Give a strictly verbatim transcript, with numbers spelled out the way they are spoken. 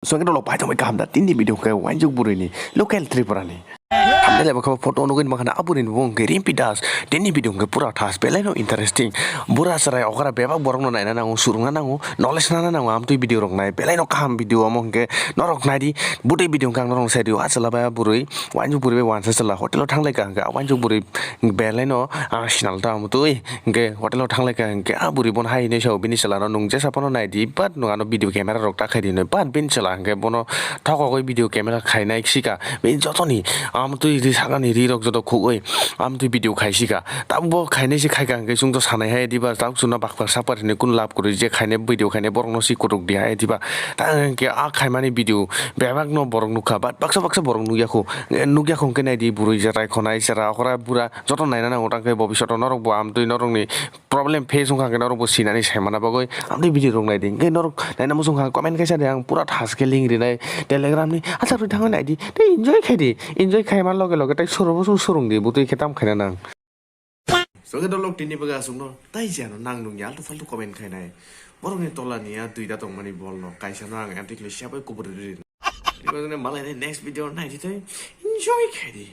So hwnkhe dolok bai tongbai kaham da tini video hwnkhe Wanjwk bwrwini local Tripura ni. Thumbnail bai khe photo nugwi mankha na a bwrwini bumung hwnkhe Rimpi Das. Tini video hwnkhe pura thas belai no interesting. Bura chwrai okra bebak borok no naina nango, surungna nango, knowledge nana nango, amtwi video rok nai belai no kaham video omo hwnkhe norok naidi. Bwtwi video hwnkhe ang norok sai rio a chwla bai a bwrwi. Wanjwk bwrwi bai wansa chwla hotel o thanglaikha hwnkhe a wanjwk bwrwi belaino ah sinal ta mutwi hwnkhe hotel o thanglaikha hwnkhe a bwrwi bono hai hinwi sao bini chwla no nwng jesa phano naidi but nwng ano video camera rok ta khaidi hinwi but bini chwla hwnkhe bono thokogwi video camera khainai sika bini jotoni amtwi ri sakani ri rok joto khugwi amtwi video khai sika tabuk bo khainai se khaikha hwnkhe chwngto sanai hai diba tabuk chwngno baksa sapar hinwi kunu lab kwrwi je khainai video khainai borok no si kutuk di hai diba ta hwnkhe a khaimani video bebak no borok nukha but baksa baksa borok nukya khu. Nukya khong khe naidi bwrwi je raikhonai chwra okra bura joto naina nango tang khe bobishoto norok bo amtwi norokni problem face wngkha khe norok bo sinani saimana bagwi amtwi video rok naidi hwnkhe norok naina muchung kha comment khe sadi ang pura thas khe link rinai telegram ni achak rwi thangwi naidi tei enjoy khaidi enjoy khaima loge loge tei soro bo surung di bwtwi khe tam khaina nang. Soge dolok tini baga aswkno tai jano nang nung yaltu faltu comment khainai. Borokni tola ni a duida tongmani bol no kaisa no ang anti khlai siya bai kubur ri. Ibo jone malai ni next video nai di tai enjoy khai di.